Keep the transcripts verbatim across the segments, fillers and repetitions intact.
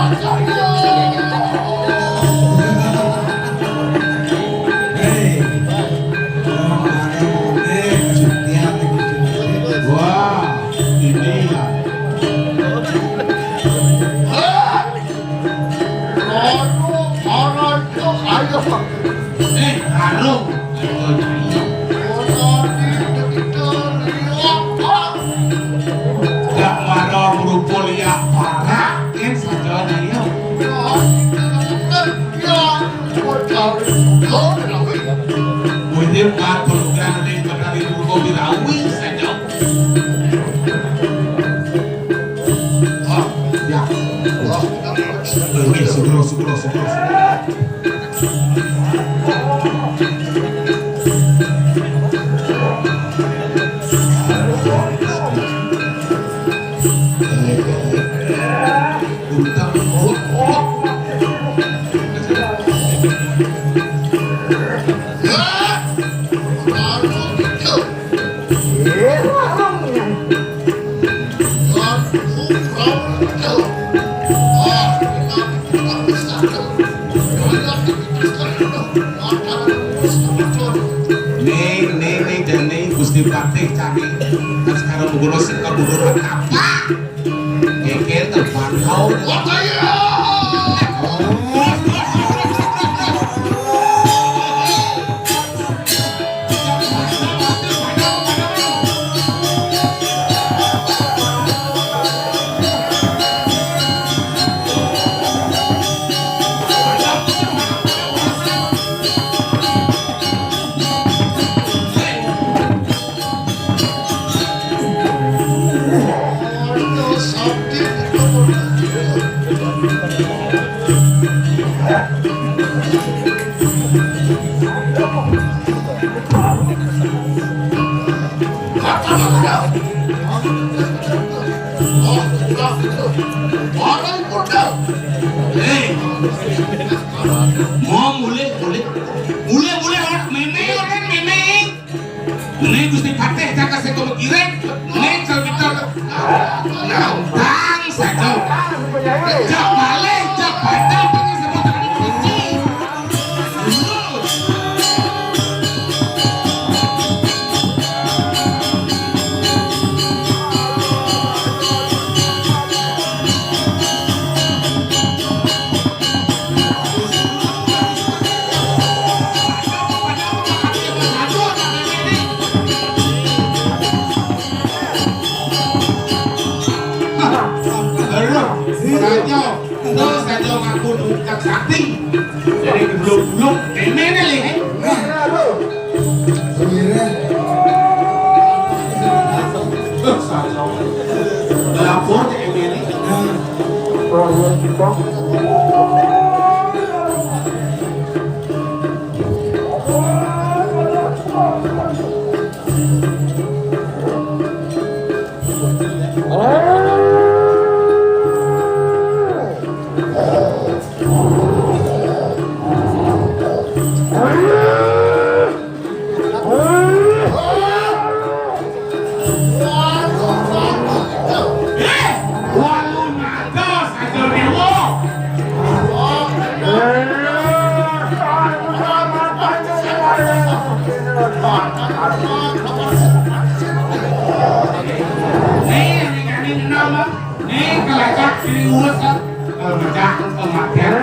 Hei, wah, ini ya. Aduh, aduh, aduh. Eh, aduh. Dak mara rupa liak parak, yen saja naya. Wujud mat pelukan ning Betari Durga Wirawi saja. Ah, ya. Wis, sugro, sugro, sugro, sugro. Ning, ning, ning, ning, Gusti Patih cari. Kan sekarang mengurus ke burung apa? Geger terbang kau. Hei. Mau mulih, mulih. Mulih, mulih, ora meme, ora meme. Ning Gusti Patih Jaka Seto Mengkiring, ning Jalmita Nambang saja. Jak malih, jak badal, pengen sebut suci. Aduh, raja, terus raja ngaku tukang sakti. Jadi geblok-geblok, emene lih, eh. Lapor ke emene. Nih, nih, nih, nih, nih, nih, kelacak, sini urus, kan? Kalau pecah, kematian.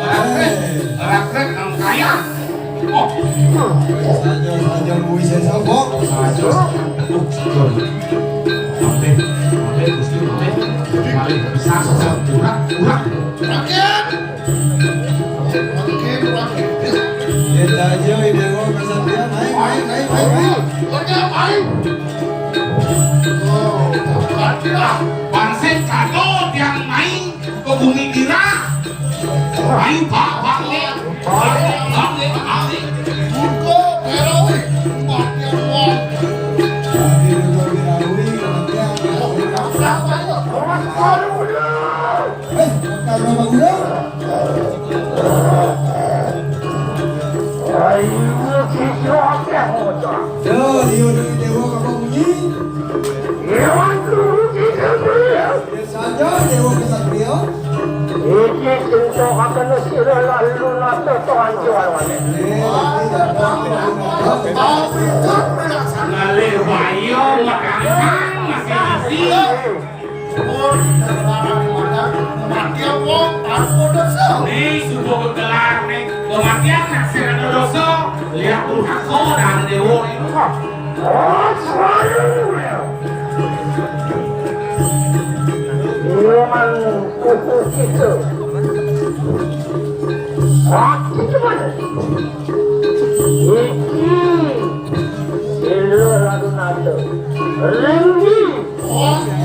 Rakrek, rakrek nang kaya. Oh. Saja, saja, Bui Sesa, kok. Saja. Mampir, mampir, Gusti, mampir. Mampir, bisa, bisa, curang, curang. Rakyat. Rakyat, rakyat. Ya, saja, ini, kok, kesatria, main, main, main, main, main. Rakyat, main. Oh, rakyat. Bangsit kado tiang main. Ke bumi Ira. Ayo, Pak, Pak, Pak, Pak, Pak. Buka, Pak, Pak. Eh, karena Pak Guru. Ayo, siswa, Pak. Yo, yo, yo, dewa, kamu bunyi? Dewan guru kita beliau. Saja dewa kesatria. Iki contohaken sira lalu nata panjualane. Ngalih wayo makanan masih isi. Mati wong tanpa dosa. Ning subuh gelar ning kematian naksir ada dosa. Lihat durhaka dan dewa. Roman kuku kita. Sakti teman. Iki. Ilo lalu nado. Ringgi. Ringgi.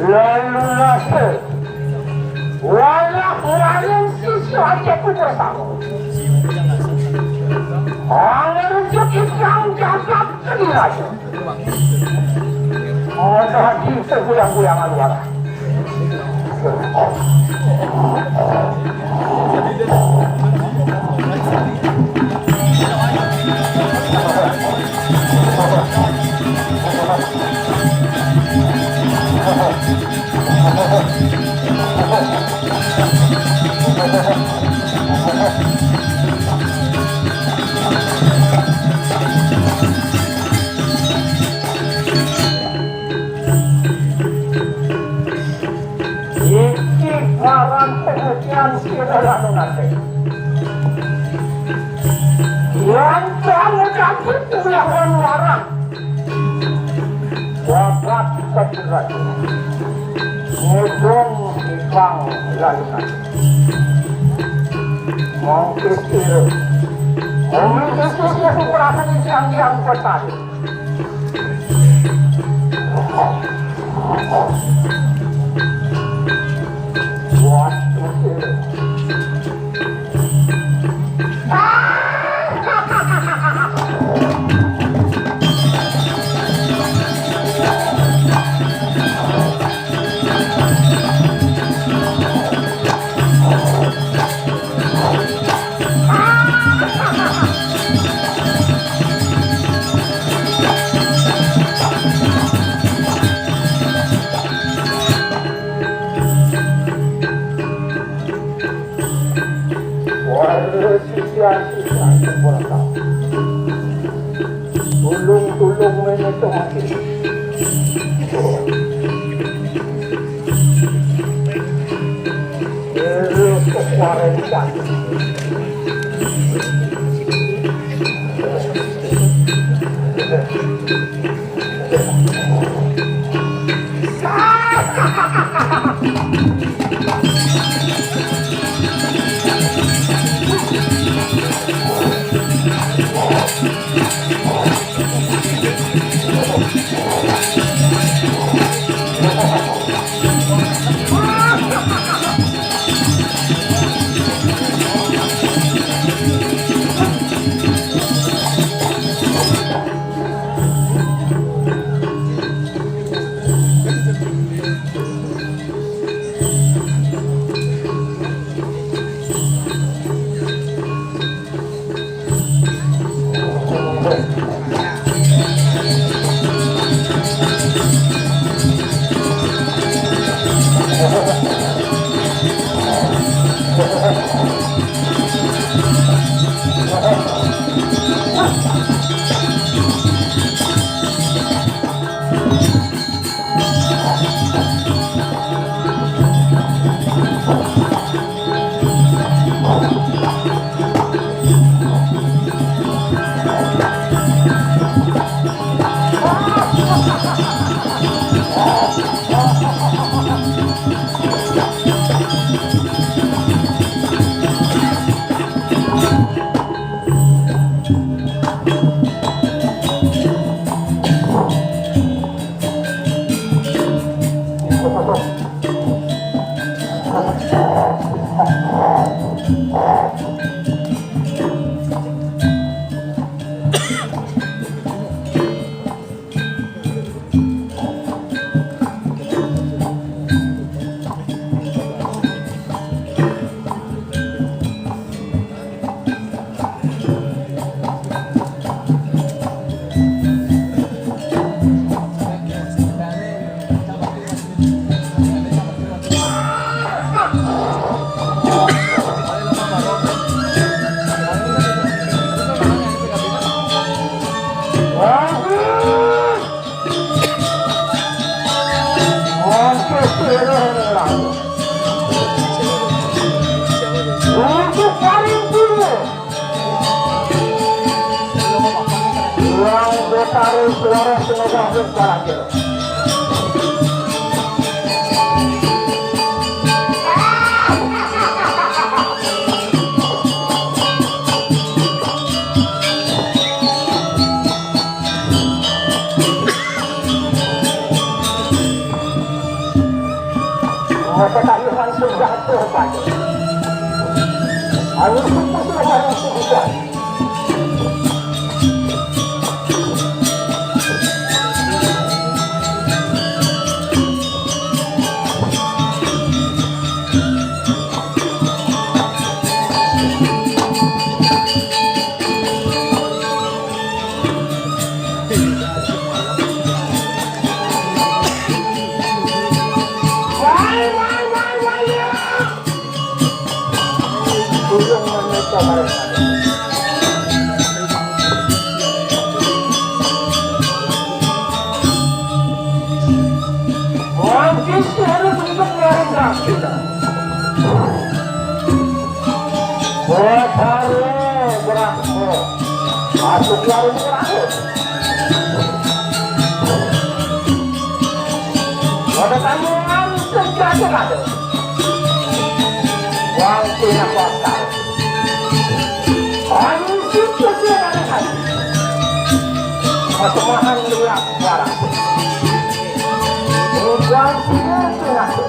Lalu rasa walah waling sisa aja ku bersama. Angin juk ikang jagat kediraja. Ada hati seguyang-guyang aluara. Anu nate. Yang kamu kampung punya orang warang. Wakat kebetulan. Ngedong ikang lalu nate. Mangkis iru. Mangkis iru perasaan yang yang petani. Waduh, sisian-sisian sempurna. Tulung-tulung menyetung hati. Terus kekuatan. Yang Betara suara semoga berbahagia. Masa kami langsung jatuh pada. Ayo, sudah, sudah, sudah. Oh, masuk warung terakhir. Ada tamu langsung jatuh ada. Wang punya kuasa. Langsung jatuh ada hati. Pertemahan luar biasa. Wang punya kuasa.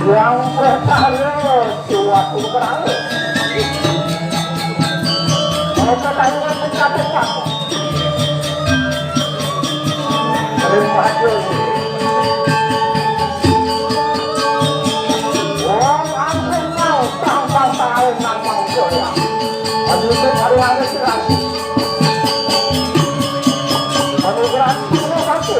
Yang bertahan lewat suatu perang. Mereka tadi kan mencapai satu. Terima kasih. Wong ampun mau tambah tahun nang mau joya. Aduh, itu hari-hari sih. Aduh, berarti ini satu.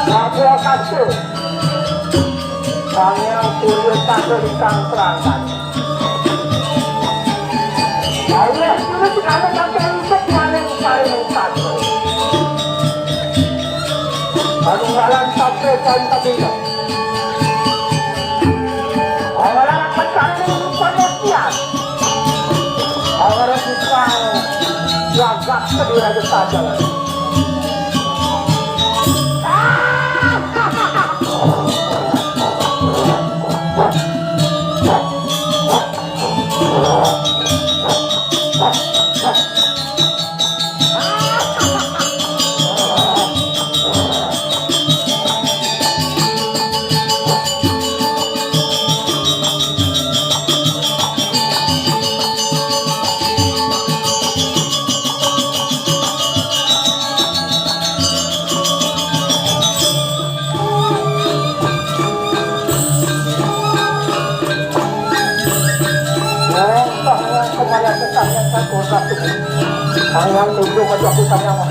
Aku kasih. Kami yang kulit tak berikan perangkat. Allah suruh sekarang sampai untuk paling paling satu. Kalau jalan sampai paling tak bisa. Orang akan cari pengertian. Orang bisa gagah ke diri saja. Tangan tujuh macam aku tanya mah.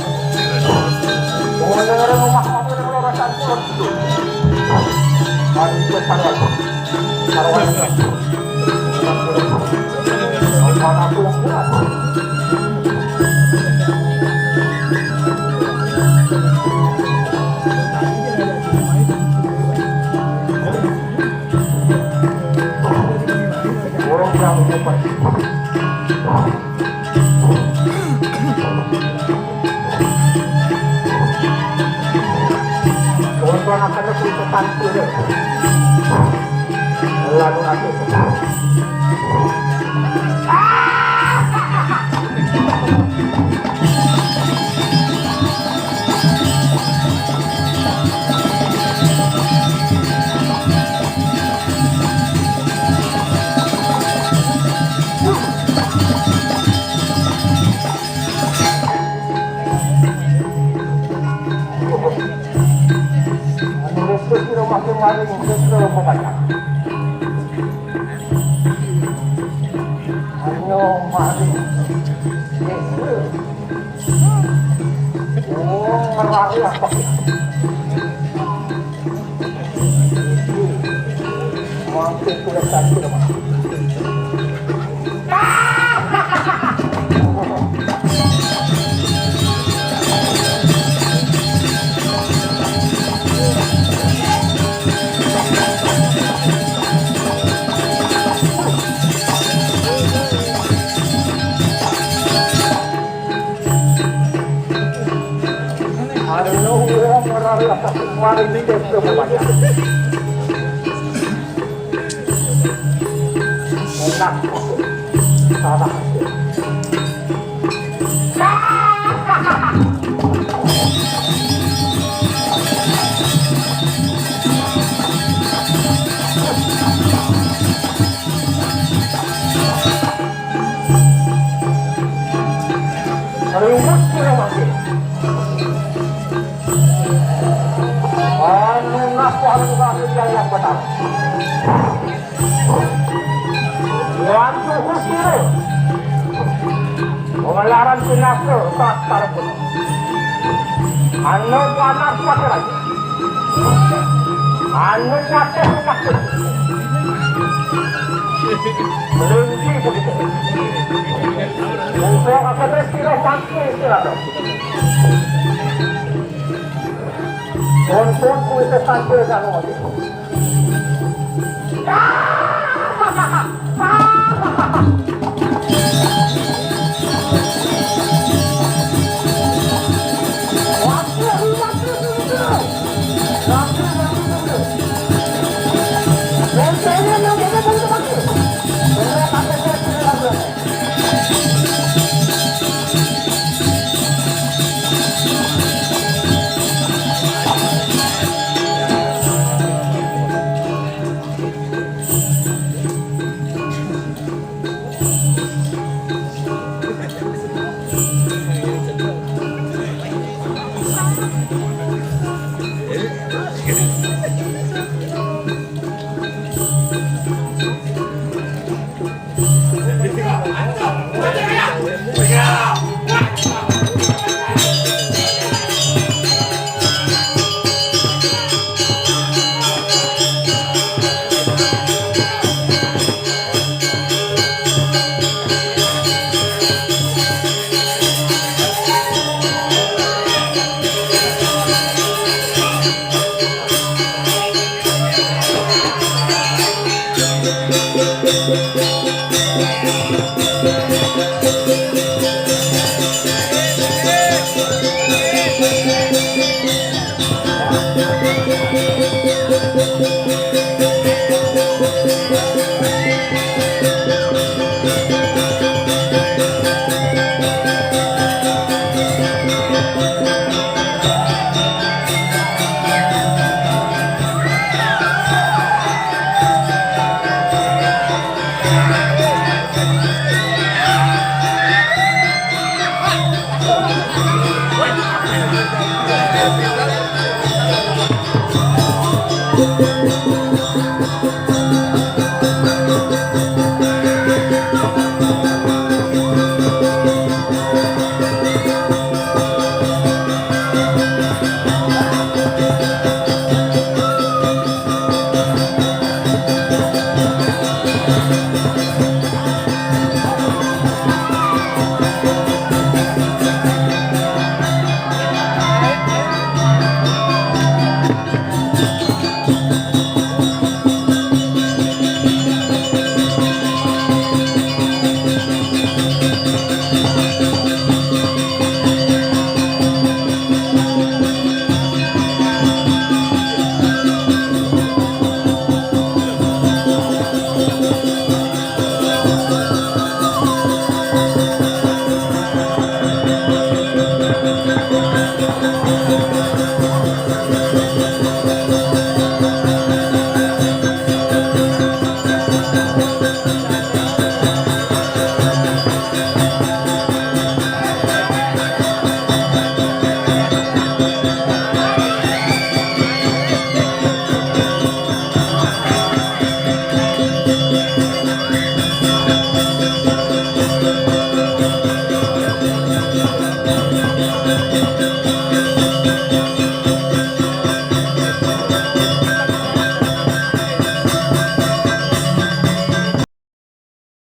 Mengenai rumah apa yang lo rasakan pulang itu. Mari kita tanggal. Taruhan. Mana aku yang kuat. Orang yang hebat. Tuan-tuan akan aku tekan tu je. Lalu aku tekan. Anu, rezeki rumah kemarin, rezeki rumah banyak. Anu, maling. Oh, ngerari apa? Mampir kuda cantik, Mas. Anu, wong ora ora mari mikir ke rumahnya. Enak. Salah. Rumus kula mangke. Anu ngaku anu ngaku yang yang benar. Wan tuhu sira. Pengelaran pinaka tak tarpun. Anu panas pakai lagi. Anu kuatnya kuatnya. Melengki begitu. Untuk akan sira mangke sira. Untuk kuwi sampai kan.